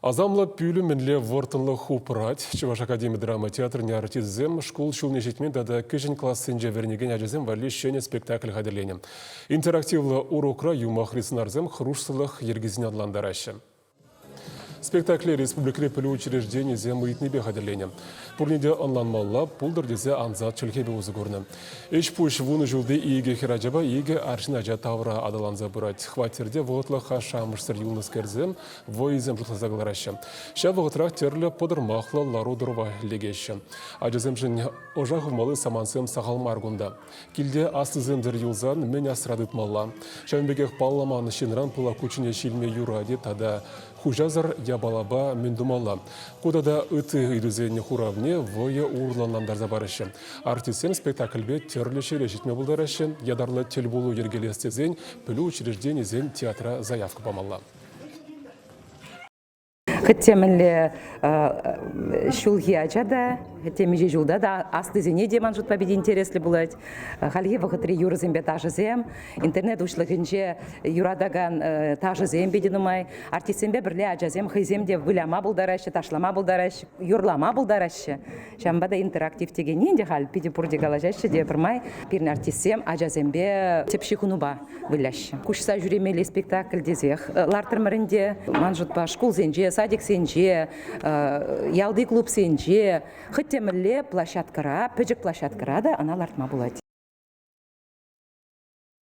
Асамлӑ пӳлӗм мӗнле вӑрттӑнлӑх упрать? Чӑваш академи драма театрӗн артисчӗсем шкул ҫулне ҫитмен тата кӗҫӗн классенче вӗренекен ачасем валли ҫӗнӗ спектакль хатӗрленӗ. Интерактивлӑ урокра юмахри сӑнарсем хӑрушсӑрлӑх йӗркисене ӑнлантараҫҫӗ. Спектакле республикӑри пӗлӳ учрежденийӗсем ыйтнипе хатӗрленӗ. Пурне те ӑнланмалла пултӑр тесе ансат чӗлхепе усӑ курнӑ. Ӗҫ-пуҫ вунӑ ҫулти икӗ хӗрачапа икӗ арҫын ача тавра аталанса пырать. Хваттерте вӑхӑтлӑх ашшӗ-амӑшсӗр юлнӑскерсем вӑйӑсем шутласа кӑлараҫҫӗ. Ҫав вӑхӑтрах тӗрлӗ пӑтӑрмахлӑ лару-тӑрӑва лекеҫҫӗ. Ачасемшӗн ӑша хывмалли самантсем сахал мар кунта. Килте аслисемсӗр юлсан мӗн асра тытмалла? Ҫавӑн пекех палламан ҫынран пылак кучченеҫ илме юрать-и тата хуҫасӑр япалапа мӗн тумалла? Ку тата ытти ыйтусен хуравне вӑйӑ урлӑ ӑнлантарса параҫҫӗ. Артистсем спектакльпе тӗрлӗ ҫӗре ҫитме пултараҫҫӗ. Ятарлӑ тӗлпулу йӗркелес тесен пӗлӳ учрежденийӗсен театра заявка памалла. Хӑть те мӗнле ҫулхи ача та, темиҫе ҫулта та аслисене те ман шутпа питӗ интереслӗ пулать. Хальхи вӑхӑтри юрӑсемпе ташӑсем, интернет уҫлӑхӗнче юратакан ташӑсем питӗ нумай. Артистсемпе пӗрле ачасем хӑйсем те выляма пултараҫҫӗ, ташлама пултараҫҫӗ, юрлама пултараҫҫӗ. Ҫавӑнпа та интерактив текенни ӗнтӗ халь питӗ пурте калаҫаҫҫӗ те пӗрмай пирӗн артистсем ачасемпе тӗп ҫыхӑнупа выляҫҫӗ. Куҫса ҫӳремелли спектакль тесех лартрӑмӑр ӗнтӗ. Ман шутпа, шкулсенче, садиксенче, ялти клубсенче, хӑть те мӗнле площадкӑра, пӗчӗк площадкӑра та ӑна лартма пулать.